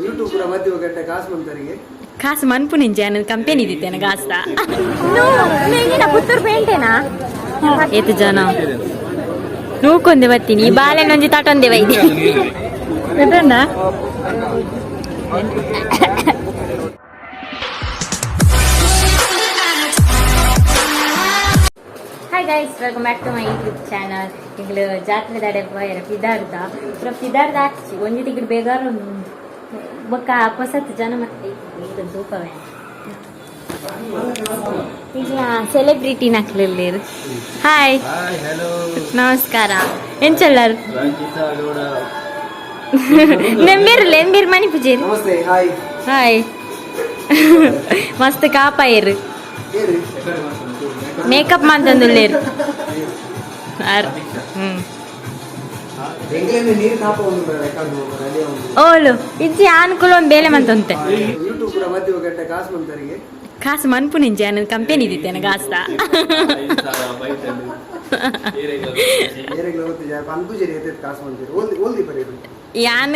YouTube ಪೂರ ಮಧ್ಯ ಗಂಟೆ ಕಾಸು ಮಂತರಿಗೆ. ಕಾಸು ಮನ್ಪು ನಿಂಚೆ ಕಂಪೆನಿ ಇದ್ದಿತ್ತೇನೆ ಕಾಸ್ತ. ಪುತ್ತೂರು ಪೇಂಟೆನಾ? ಏತು ಜನ ನೂಕೊಂದೆ ಬರ್ತೀನಿ, ಈ ಬಾಳೆನೊಂಜಿ ತಟೊಂದೆ ಬೈದಿ. Hi guys, welcome back to my YouTube channel. ಈಗಲೂ ಜಾತ್ರೆ ದಾಡೆ ಪೋಯರ ಪಿದಾರ್ದ ಪುರ ಪಿದಾರ್ದ ಆಚಿ ಒಂಜಿ ತಿಂಗಳು ಬೇಗಾರ ಬೊಕ್ಕ ಪೊಸತ್ ಜನ ಮತ್ತೆ ಈಗ ತೂಪವೇ. ಈಗ ಸೆಲೆಬ್ರಿಟಿ ನಕ್ಲಿಲ್ಲೇರು. ಹಾಯ್. Hi, hello. ನಮಸ್ಕಾರ, ಎಂಚಲ್ಲಾರು? ರಂಜಿತಾ ಗೌಡ. ನೆಂಬೀರ್ ಎಂಬೀರ್ ಮಣಿ ಪೂಜೇರು. ನಮಸ್ತೆ, ಹಾಯ್. ಹಾಯ್, ಮಸ್ತ್ ಕಾಪಾಯರು. ಏರಿ. ಮೇಕಪ್ ಮಂತಂದುಲ್ಲೇರು ಆರ್ ಹ್ಮ್. ಎಂಗ್ಲೇನೆ ನೀರು ಕಾಪ ಒಂದು ರೆಕಾರ್ಡ್ ಅದೇ ಒಂದು. ಓಲು ಇಜ್ಜಿ ಆನುಕೂಲ ಒಂದು ಬೇಲೆ ಮಂತಂತೆ. ಯೂಟ್ಯೂಬ್ ಪೂರ ಮಧ್ಯ ಗಂಟೆ ಕಾಸು ಮಂತರಿಗೆ. ಕಾಸು ಮನ್ಪು ನಿಂಚೆ ಕಂಪೆನಿ ಇದ್ದಿತ್ತೇನೆ ಕಾಸ್ತ. 5,000 ಬೈಟಲ್ಲಿ. ಏರೆಗ್ಲ ಗೊತ್ತಿದೆ ಪನ್ಪುಜೇರಿ ಎತ್ತೇತ್ ಕಾಸು ಮಂತೀರಿ ಓಲ್ದಿ ಓಲ್ದಿ ಬರೀರಿ. ಯಾನ್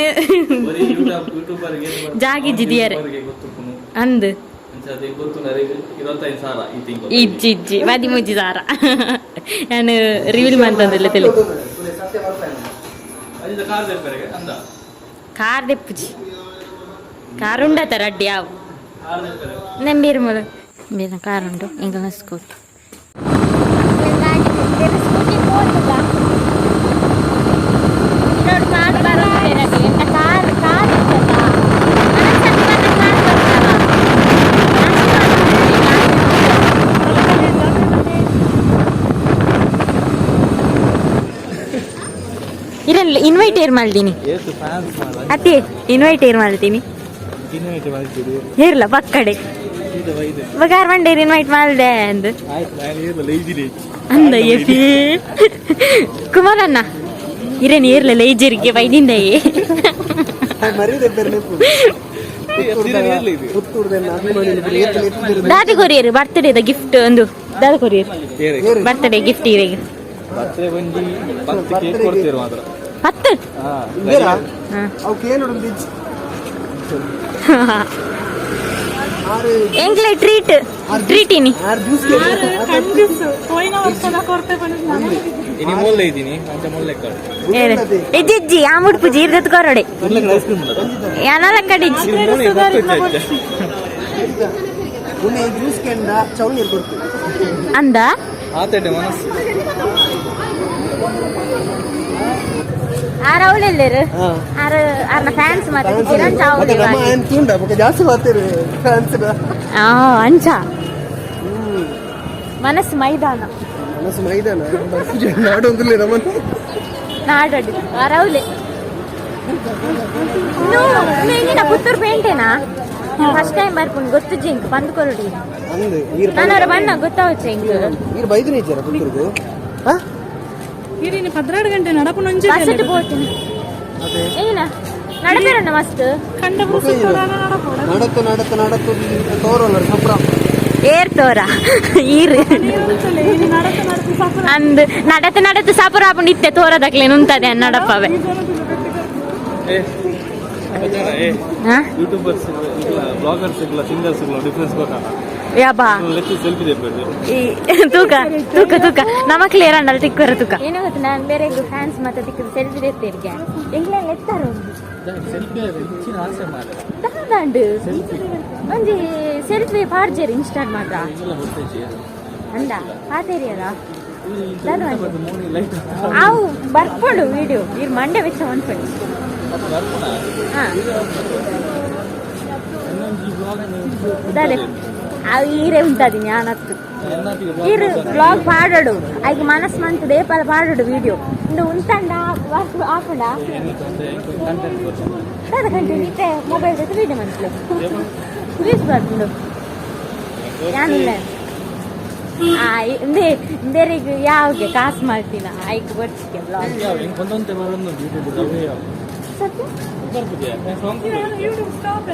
ಬರೀ ಯೂಟ್ಯೂಬ್ ಯೂಟ್ಯೂಬರ್ಗೆ. ಜಾಗಿಜ್ಜಿ ದಿಯರೆ. ಗೊತ್ತುಪ್ಪುನು. ಅಂದು. ಅಂಚ ಗೊತ್ತು ನರಿಗೆ 25,000 ಈ ತಿಂಗಳು. ಇಜ್ಜಿ ಇಜ್ಜಿ, 13,000 ನಾನು ರಿವೀಲ್ ಮಂತಂದಿಲ್ಲ ತೆಲಿ. ಸತ್ಯ ಬರ್ತಾನೆ. ಅಜಿತ ಕಾರ್ ದೆಪ್ಪರೆಗೆ ಅಂದ. ಕಾರ್ ದೆಪ್ಪುಜಿ, ಕಾರ್ ಉಂಡತ ರಡ್ಡಿ ಯಾವು. ಕಾರ್ ದೆಪ್ಪರೆ. ನೆಂಬೀರು ಮೂಲ ಬೇರೆ ಕಾರ್ ಉಂಟು ಇಂಗ್ಲಿಷ್ ಸ್ಕೂಲ್. Car car. ಇರಲ್ಲ, ಇನ್ವೈಟ್ ಏರ್ ಮಾಡ್ತೀನಿ. ಏಸು ಫ್ಯಾನ್ಸ್ ಮಾಡ. ಅತ್ತೆ, ಇನ್ವೈಟ್ ಏರ್ ಮಾಡ್ತೀನಿ. ಇನ್ವೈಟ್ ಮಾಡ್ತೀರಿ? ಇರ್ಲ ಪಕ್ಕಡೆ. ಇದು ವೈದೆ. ಬಗಾರ್ ಮಂಡೇರ್ ಇನ್ವೈಟ್ ಮಾಡ್ದೆ ಅಂದು. ಆಯ್ತು, ನಾನು ಇರಲ್ಲ ಇದ್ದೀನಿ. ಅಂದ ಎಪಿ ಕುಮಾರಣ್ಣ ಇರೇನು ಇರ್ಲಿಲ್ಲ ಇಜ್ಜರಿಗೆ ಬೈದಿಂದ. ಮರೀದೆ ಬೇರೆ. ಪುತ್ತೂರ್ದ. ದಾದಿ ಕೊರಿಯರ್ ಬರ್ತ್ಡೇದ ಗಿಫ್ಟ್ ಒಂದು ದಾದ ಕೊರಿಯರ್ ಬರ್ತ್ಡೇ ಗಿಫ್ಟ್ ಇರೆಗೆ. ಬರ್ತಡೆ ಬಂದು 10 ಕೇಕ್ ಕೊಡ್ತೀರ ಮಾತ್ರ. 10. ಹಾ. ಹಾ. ಅವು ಕೇಳುಡು. ಆರು. ಎಂಗ್ಲೆ ಟ್ರೀಟ್ ಟ್ರೀಟ್ ಇನಿ. ಆರು ಜ್ಯೂಸ್. ಇನಿ ಮೊಲ್ಲೆ ಇದ್ದೀನಿ ಅಂಚ ಮೊಲ್ಲೆ ಕಡೆ. ಇಜ್ಜಿ ಆ ಮುಡ್ಪುಜಿ ಇರ್ದತ್ ಕೊರಡೆ. ಮೊಲ್ಲೆ ಐಸ್ ಕ್ರೀಮ್ ಉಂಟಾ? ಯಾನಲ ಕಡಿಜಿ. ಉನ್ನೆ ಜ್ಯೂಸ್ ಕೆಂಡ ಚೌಲ್ ನೀರು ಕೊಡ್ತೀವಿ. ಅಂದ. ಆತಡೆ ಮನಸ್ಸು. ಆರ್ ಅವಳೆಲ್ಲೇರು ಆರ್ ಆರ್ನ ಫ್ಯಾನ್ಸ್ ಮತ್ತೆ ಕಿರಣ್ ಮತ್ತೆ ಚಾವಳಿ. ನಮ್ಮ ಏನ್ ತುಂಡ ಬೊಕ ಜಾಸ್ತಿ ಬರ್ತೀರಿ ಫ್ಯಾನ್ಸ್. ಆ ಅಂಚ ಮನಸ್ಸು ಮೈದಾನ. ಮನಸ್ಸು ಮೈದಾನ ನಾಡೊಂದಿಲ್ಲ ನಮ್ಮನ್ನು. ನಾಡೋಡಿ ಅರೌಲೆ ನಿನ್ನ ಪುತ್ತೂರು ಪೇಂಟೆನಾ? ಫಸ್ಟ್ ಟೈಮ್ ಬರ್ಪುಂಡು ಗೊತ್ತು ಜಿಂಕ್ ಬಂದ್ ಕೊರಡಿ. ಅಂದು ಈರ್. ನಾನು ಅವರ ಬಣ್ಣ ಗೊತ್ತಾವಚ್ಚ ಇಂಕ್. ಈರ್ ಬೈದಿನ ಇಚ್ಚಾರ ಪುತ್ತೂರ್ಗು ಹಾ. ಇರಿನ 12 ಗಂಟೆ ನಡಪು ನಂಜು. ಬಸ್ಸಿಟ್ಟು ಪೋತೀನಿ. ಅದೇ. ಏನ ನಡಪೇರಣ್ಣ ಮಸ್ತ್. ಕಂಡ. ನಡಪು. ನಡತ್ತು ನಡತ್ತು ನಡತ್ತು ತೋರಲ್ಲ ಸಪ್ರ. ಏರ್ ತೋರ ಈರ್. ನಡಕು ನಡಕು ಸಪುರ. ಅಂದ್ ನಡತ ನಡತ ಸಪುರ ಆಪುಂಡು ಇತ್ತೆ ತೋರದಕ್ಲೆ ನುಂತದೆ ನಡಪವೆ. ಏ ಬಚಾರ, ಏ. ಹಾ. ಯೂಟ್ಯೂಬರ್ಸ್ ಬ್ಲಾಗರ್ಸ್ ಇಲ್ಲ ಸಿಂಗರ್ಸ್ ಇಲ್ಲ ಡಿಫ್ರೆನ್ಸ್ ಗೊತ್ತಾ? ಯಾಬಾ. ಲೆಕ್ಕ ಸೆಲ್ಫಿ ತೆಪ್ಪದು. ಈ ತೂಕ ತೂಕ ತೂಕ ನಮ್ಮ ಕ್ಲಿಯರ್ ಅಂಡಲ್ ತಿಕ್ಕರ ತೂಕ ಏನೋ ಗೊತ್ತು, ನಾನು ಬೇರೆ ಫ್ಯಾನ್ಸ್ ಮತ್ತೆ ತಿಕ್ಕದ ಸೆಲ್ಫಿ ತೆತ್ತೇರಿಗೆ ಎಂಗ್ಲೆಲ್ಲ ಎತ್ತಾರ ಒಂದು. ಸೆಲ್ಫಿ ಹೆಚ್ಚಿನ ಆಸೆ ಮಾರೆ. ದಾದಾಂಡು ಒಂಜಿ ಸೆಲ್ಫಿ ಪಾಡ್ಜೇರಿ ಇನ್ಸ್ಟಾಲ್ ಮಾತ್ರ. ಇಲ್ಲ ಗೊತ್ತೈತಿ. ಅಂದ ಪಾತೇರಿಯಲ್ಲ. ಮೋನಿ ಲೈಟ್. ಅವು ಬರ್ಪೋಡು ವಿಡಿಯೋ ಇರ್ ಮಂಡೆ ವೆಚ್ಚ ಮನ್ಪಡಿ. ಹಾ ದಾದೆ ಅವು ಈರೆ ಉಂಟದಿ ಜ್ಞಾನತ್ತು ಈರು ಬ್ಲಾಗ್ ಪಾಡೋಡು ಐಕ್ ಮನಸ್ ಮಂತ್ ದೇಪಾಲ ಪಾಡೋಡು ವಿಡಿಯೋ ಇಂದು ಉಂತಂಡ ಆಪುಂಡ ದಾದ ಕಂಟು ಇತ್ತೆ ಮೊಬೈಲ್ ಜೊತೆ ವಿಡಿಯೋ ಮನ್ಸ್ಲು ಪ್ಲೀಸ್ ಬರ್ಪುಂಡು ಯಾನಿಲ್ಲ ಆ ಇಂದೇ ಇಂದೇರಿಗೆ ಯಾವ್ಗೆ ಕಾಸು ಮಾಡ್ತೀನ ಐಕ್ ಬರ್ಚಿಕೆ ಬ್ಲಾಗ್. ಒಂದೊಂದೇ ಬರೋದು ಯೂಟ್ಯೂಬ್ ಅವೇ ಯಾವ ಸತ್ಯ. ಬರ್ತಿದ್ಯಾ ಸಾಂಗ್? YouTube stop.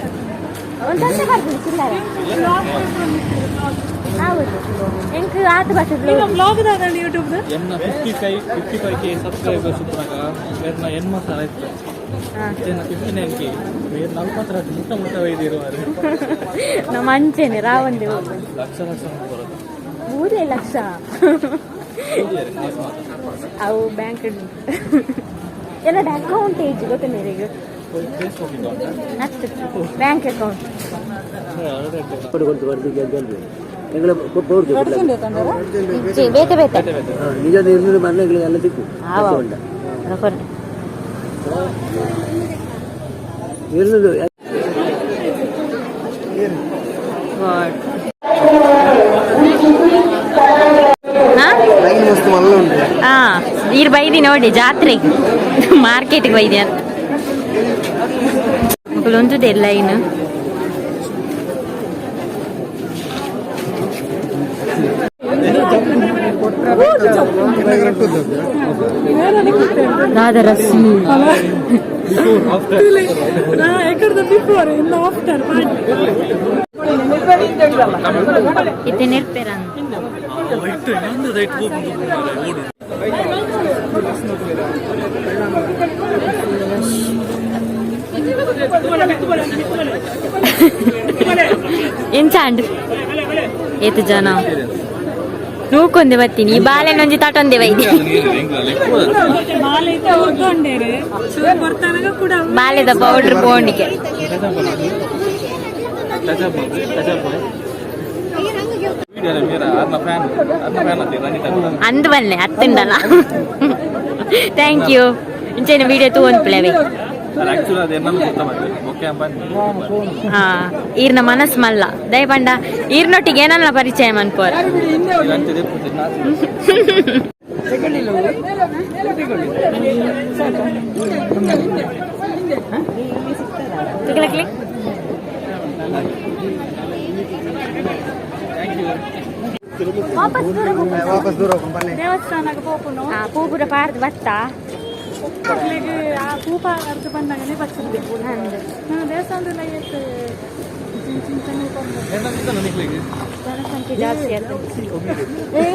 ಒಂದು ಸತ್ಯ ಬರ್ಪುಂಡು ಚಿಲ್ಲರೆ. ಹೌದು, ಎಂಕ್ ಆತು ಬರ್ತದೆ. ಈಗ ಬ್ಲಾಗ್ ದಾದಂಡ ಯೂಟ್ಯೂಬ್. ಎನ್ನ 55 55 ಕೆ ಸಬ್ಸ್ಕ್ರೈಬರ್ಸ್ ಇಪ್ಪನಾಗ ಎನ್ನ 80,000 ಇತ್ತು. 59K ಬೇರೆ 42 ಮುಟ್ಟ ಮುಟ್ಟ ವೈದ್ಯರು. ನಮ್ಮ ಅಂಚೆನೆ ರಾವಂದೆ ಹೋಗು. ಲಕ್ಷ ಲಕ್ಷ ಬರೋದು. 3 ಲಕ್ಷ. ಅವು ಬ್ಯಾಂಕ್ ಏನಡ ಅಕೌಂಟ್ ಏಜ್ ಗೊತ್ತ ಮೇರೆಗೆ? Facebook account? ಅಷ್ಟು ಬ್ಯಾಂಕ್ ಅಕೌಂಟ್. ಬೇತೆ ಬೇತೆ. ನಿಜ 200 ಮನೆಗಳಿಗೆಲ್ಲ ದಿಕ್ಕು. ಆವ ರೊಕ್ಕ. 200. ಗಾಡ್. ಹಾ? ಲೈನ್ ಮಸ್ತ್ ಮಲ್ಲ ಉಂಟು. ಹಾ, ನೀರು ಬೈದಿ ನೋಡಿ, ಜಾತ್ರೆಗೆ ಮಾರ್ಕೆಟ್ಗೆ ಬೈದಿ ಅಂತ ಮಕ್ಕಳು ಒಂದುದೇ ಲೈನ್. ದಾದರಸಿ. ಎಕಡ್ದ ಬಿಫೋರ್ ಇನ್ನು ಆಫ್ಟರ್. ಇತ್ತೆ ನೆರ್ಪೇರ. ಇಟ್ಟು ಇನ್ನೊಂದು ರೈಟ್ ಹೋಗ್ಬೋದು ಓಡು. ಎಂಚಾಂಡ್ ಏತು ಜನ ನೂಕೊಂದೆ ಬತ್ತೀನಿ ಈ ಬಾಳೆನೊಂಜಿ ತಟೊಂದೆ ಬೈದಿ. ಬಾಲೆ ಒಗ್ಗೊಂಡೇರೆ ಬರ್ತಾನಾಗ ಕೂಡ. ಬಾಳೆದ ಪೌಡರ್ ಬೋಂಡಿಗೆ. ಟಚ್ ಅಪ್ ಮಾಡಿ, ಟಚ್ ಅಪ್ ಮಾಡಿ. ವಿಡಿಯೋ ಮೀರಾ ಅರ್ನ ಫ್ಯಾನ್, ಅರ್ನ ಫ್ಯಾನ್ ಅತ್ತಿ ರಂಜಿತಾ. ಅಂದ್ ಬಲ್ಲೆ ಅತ್ತುಂಡಲ್ಲ. Thank you. ಇಂಚೆನ video ತೂವೊಂದು ಪ್ಲೇವೆ. ಅದು ಆಕ್ಚುಲಿ ಅದು ಎನ್ನನ್ನು ಗೊತ್ತ ಮಾಡಿ ಓಕೆ ಅಂಬ. ಹಾ, ಈರ್ನ ಮನಸ್ ಮಲ್ಲ ದಯಪಂಡ ಈರ್ನೊಟ್ಟಿಗೆ ಏನಲ್ಲ ಪರಿಚಯ ಮನ್ಪೋರ್. ಅಂತಿದೆ. ಕ್ಲಿಕ್. ವಾಪಸ್ ದೂರ ಹೋಗು. ವಾಪಸ್ ದೂರ ಹೋಗು ಬನ್ನಿ. ದೇವಸ್ಥಾನಕ್ಕೆ ಪೋಪುನು. ಹಾ, ಪೂಪುರ ಪಾರ್ದು ಬತ್ತಾ. ಮಕ್ಳಿಗೆ ಆ ಪೂಪ ಅರ್ಧ ಬಂದಾಗನೇ ಬಚ್ಚಿರ್ಬೇಕು. ನಾನು ದೇವಸ್ಥಾನದಲ್ಲ ಎತ್ತು ಚಿಂತನೆ. ಜನಸಂಖ್ಯೆ ಜಾಸ್ತಿ ಆಗ್ತದೆ. ಏ,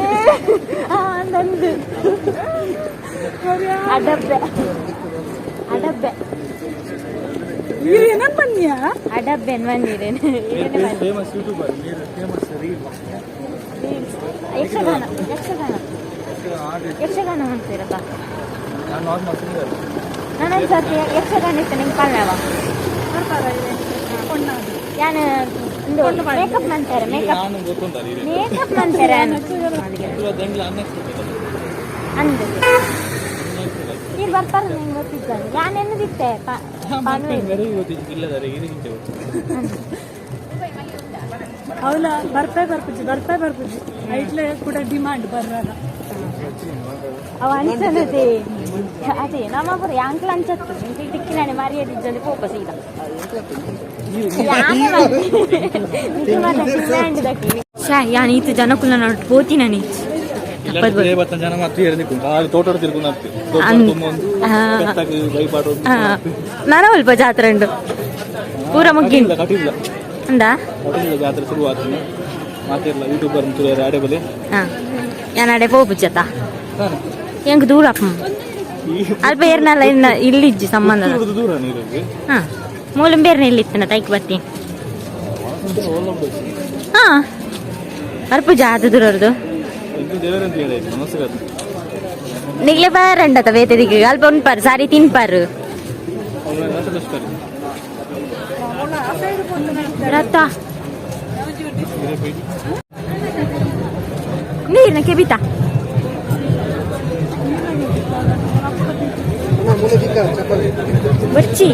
ಆ, ನಂದು ಅಡಬ್ಬೆ ಅಡಬ್ಬೆ. ಏನನ್ ಬನ್ನಿಯಾ? ಅಡಬ್ಬೆ ಬಂದಿರೇನು? ಫೇಮಸ್ ಯೂಟ್ಯೂಬರ್ ಮೀರ್, famous reel. Yakshagana, Yakshagana, Yakshagana ಮಾಡ್ತೀರಪ್ಪ. ನಾನು ನಾರ್ಮಲ್ ಸಿಂಗರ್. ನಾನೊಂದು ಸರ್ತಿ ಯಕ್ಷಗಾನ ಇತ್ತು ನಿಂಗೆ ಪಲ್ಲೆವ. ಬರ್ತಾರ ಕೊಂಡಾದ. ಯಾನ್ ಒಂದು ಮೇಕಪ್ ಮಾಡ್ತಾರೆ, ಮೇಕಪ್. ನಾನು ಗೊತ್ತುಂಟಲ್ಲ ಈ ಮೇಕಪ್ ಮಾಡ್ತಾರೆ. ದಂಗ್ಲ ಅನ್ಎಕ್ಸ್ಪೆಕ್ಟೆಡ್. ಅಂದು ನೀರು ಬರ್ತಾರ ನಿಂಗೆ ಗೊತ್ತಿದ್ದಾನೆ ಯಾನ್ ಎನ್ನದಿತ್ತೆ ಪಾನು. ವೆರಿ ಗೊತ್ತಿತ್ತು ಇಲ್ಲದರೆ ಇದಕ್ಕಿಂತ ಗೊತ್ತು. ಅವಳ ಬರ್ಪೆ ಬರ್ಪುಜಿ, ಬರ್ಪೆ ಬರ್ಪುಜಿ, ಐಟ್ಲೆ ಕೂಡ ಡಿಮಾಂಡ್ ಬರ್ರಾಗ. ಅವ ಅನ್ಸನದೆ ಅದೇ ನಮ್ಮ ಪುರ ಯಾಂಕ್ಲ ಅನ್ಸತ್ತು ಇಂಕ್ಲ ತಿಕ್ಕಿನಾನೆ ಮರ್ಯಾದಿದ್ದಂದು ಕೋಪ ಸೀದಾ. ಶಾ ಯಾನ್ ಈತ ಜನಕುಲ ನೋಡ್ ಪೋತಿ ನಾನು. ಬತ್ತ ಜನ ಮತ್ತೆ ಏರ್ನಿಕ್ಕು ತೋಟ ತಿರ್ಕೊಂಡು ಅನ್- ಬೈಪಾಡು. ನನ ಅಲ್ಪ ಜಾತ್ರೆ ಉಂಟು ಪೂರ ಮುಗ್ಗಿನ. ಕಟಿಲ್ಲ. ಅಂದ. ಕಟಿಲ್ಲ ಜಾತ್ರೆ ಶುರು ಆಗ್ತದೆ ಮಾತಿರ್ಲ ಯೂಟ್ಯೂಬರ್ ತುಳಿಯರು ಆಡೆ ಬಲೆ. ಹಾ, ಯಾನ್ ಅಡೆ ಪೋಪುಜತ ಹೆಂಗ್ ದೂರ ಅಪ್ಪ ಅಲ್ಪ ಏರ್ನಲ್ಲ ಇನ್ನ ಇಲ್ಲಿಜ್ಜಿ ಸಂಬಂಧ. ದೂರ ನೀರಿಗೆ. ಹಾ, ಮೂಲ ಬೇರ್ನ ಇಲ್ಲಿತ್ತನ ತೈಕ್ ಬತ್ತಿ. ಹಾ, ಬರ್ಪುಜ ಅದು ದೂರದ್ದು. ಇದು ದೇವರಂತ ಹೇಳಿ ನಮಸ್ಕಾರ. ನಿಗ್ಲೆ ಬಾರಂಡತ ಬೇತೆ ದಿಕ್ಕ ಅಲ್ಪ ಉಂಪಾರು ಸಾರಿ ತಿನ್ಪಾರು. ಅವ್ರ ರಥ. ರಥ ನೀರಿನ ಕೆಬಿತ. ಮೂಲೆ ದಿಕ್ಕ ಚಪ್ಪಲಿ. ಬಚ್ಚಿ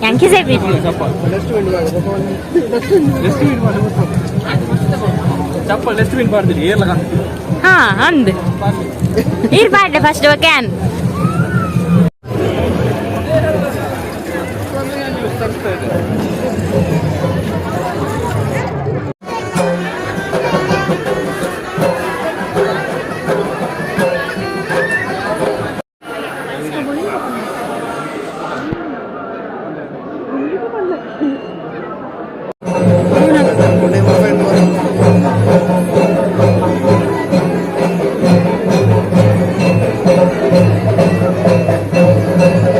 ಯಾಂಕಿ ಸೇಬಿ. ಡಸ್ಟ್ಬಿನ್. ಚಪ್ಪಲ್ ಡಸ್ಟ್ಬಿನ್ ಬಾರ್ದಿರಿ ಏರ್ಲ. ಹಾ, ಅಂದ್ ನೀರು ಬಾಡ್ಲೆ ಫಸ್ಟ್ can. Mobile.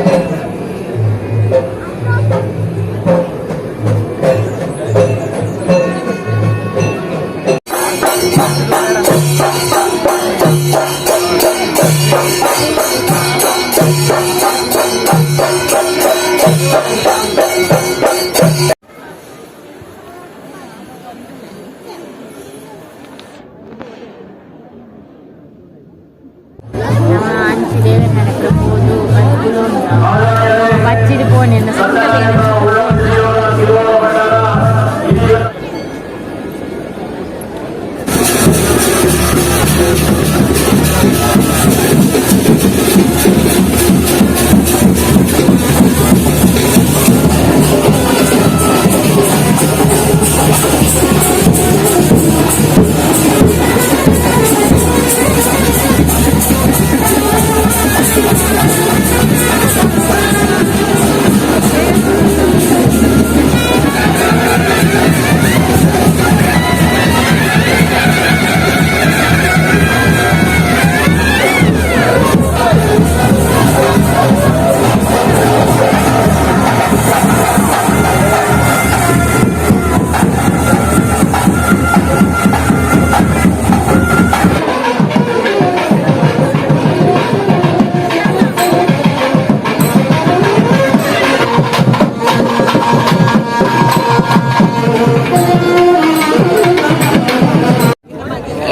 ಅಂಚಿ ದೇವರ ಪೋದು ಬಚ್ಚಿದು ಪೋನೆ ಸುತ್ತ.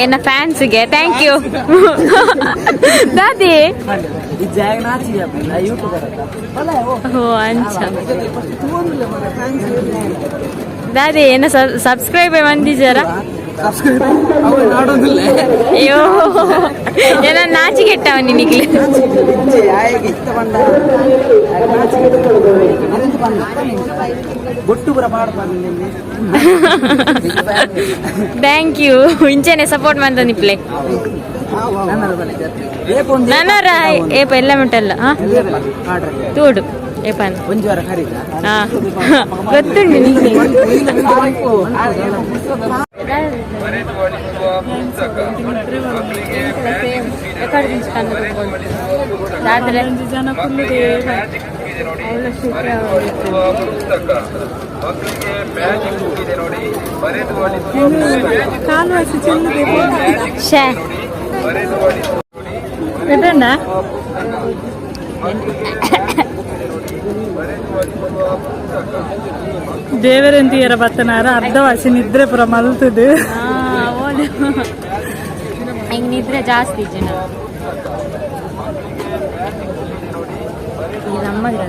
ಎನ್ನ ಫ್ಯಾನ್ಸ್ಗೆ thank you ದಾದಿ. ಓ ಅಂಚ ದಾದಿ, ಏನ ಸಬ್ಸ್ಕ್ರೈಬ್ ಬಂದಿದ್ದಾರ? ಅಯ್ಯೋ, ಏನ ನಾಚಿಗೆಟ್ಟವ ನಿನಗೆ. Thank you, ಇಂಚೆನೆ ಸಪೋರ್ಟ್ ಮಂತ ನಿಪ್ಲೆ. ನನರ ಏಪ ಎಲ್ಲ ಮುಟ್ಟಲ್ಲ ತೋಡು ಏಪ. ಹಾ, ಗೊತ್ತುಂಟು ನಿಂಗೆ. ರಾತ್ರಿ ಒಂಜಿ ಜನ ಕುಲ್ಲುದೇ. ಅವಳ ಶುಕ್ರ. ಕಾಲು ಹಸಿ ಚೆಲ್ಲುದೇ. ಶೇ. ಎದಣ್ಣ? ದೇವರಂತಿಯರ ಬತ್ತನಾರ ಅರ್ಧ ವಾಸಿ ನಿದ್ರೆ ಪುರ ಮಲ್ತದು. ಹೌದು, ಹಿಂಗ್ ನಿದ್ರೆ ಜಾಸ್ತಿ ಜನ. ಇದು ನಮ್ಮದು.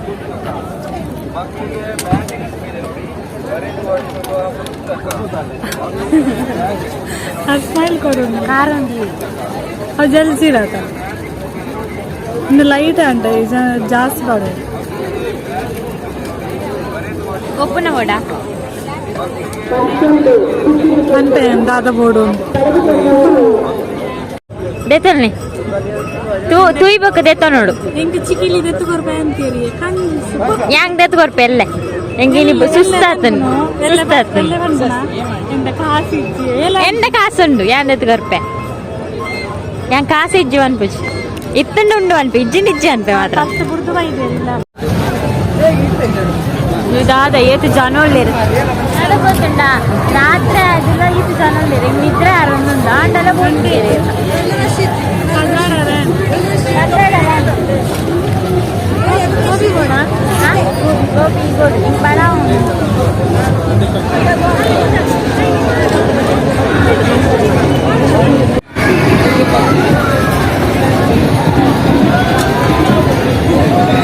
ಅದು ಸ್ಮೈಲ್ ಕೊಡು. ಖಾರ ಒಂದು. ಅದು ಜಲ್ಸಿಡತ ಇನ್ನು ಲೈಟ್ ಅಂಟ ಈ ಜನ ಜಾಸ್ತಿ ಪಾಡು. ಒಪ್ಪುನ ಬೋಡ. ಅಂತೆ ದಾದ ಬೋಡು. ದೇತಲ್ನಿ ತೂ ತೂಯ್ಬೇಕು ದೇತ ನೋಡು. ಎಂಕ್ ಚಿಕಿಲಿ ದೆತ್ತು ಕೊರ್ಪೆ ಅಂತೀರಿ ಕಂಜು. ಯಾಂಗ್ ದೇತ್ ಕೊರ್ಪೆ ಎಲ್ಲೆ ಎಂಗಿನಿ ಸುಸ್ತಾತನ್ ಸುಸ್ತಾತನ್. ಎಂತ ಕಾಸು ಇಜ್ಜಿ ಎಲ್ಲ. ಎಂದ ಕಾಸುಂಡು ಯಾನ್ ದೆತ್ತು ಕೊರ್ಪೆ? ಯಾನ್ ಕಾಸು ಇಜ್ಜು ಅನ್ಪುಜಿ, ಇತ್ತಂಡು ಉಂಡು ಅನ್ಪೆ, ಇಜ್ಜಿ ನಿಜ್ಜಿ ಅನ್ಪೆ ಮಾತ್ರ. ಫಸ್ಟ್ ಬುಡ್ದು ಬೈದೆಲ್ಲ. ದಾದ ಏತು ಜನ ಉಳ್ಳೇರು ಗೊತ್ತುಂಡ? ರಾತ್ರಿ ಆಗಿಲ್ಲ, ಈತು ಜನ ಉಳ್ಳೇರು. ಹಿಂಗ್ ನಿದ್ರೆ ಆರೊಂದೊಂದು ಆಂಡಲ ಬೋಂಡೇರು. ಗೋಬಿ ಬೋಡ, ಗೋಬಿ ಗೋಡು ಹಿಂಗ್ ಬಡ ಉಂಟು.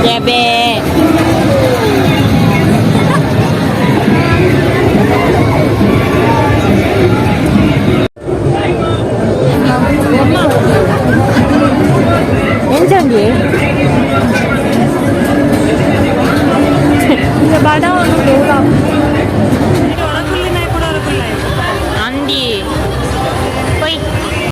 Bebe. ಎಂಚಂಡಿ? ಬಡ ಉಂಟು.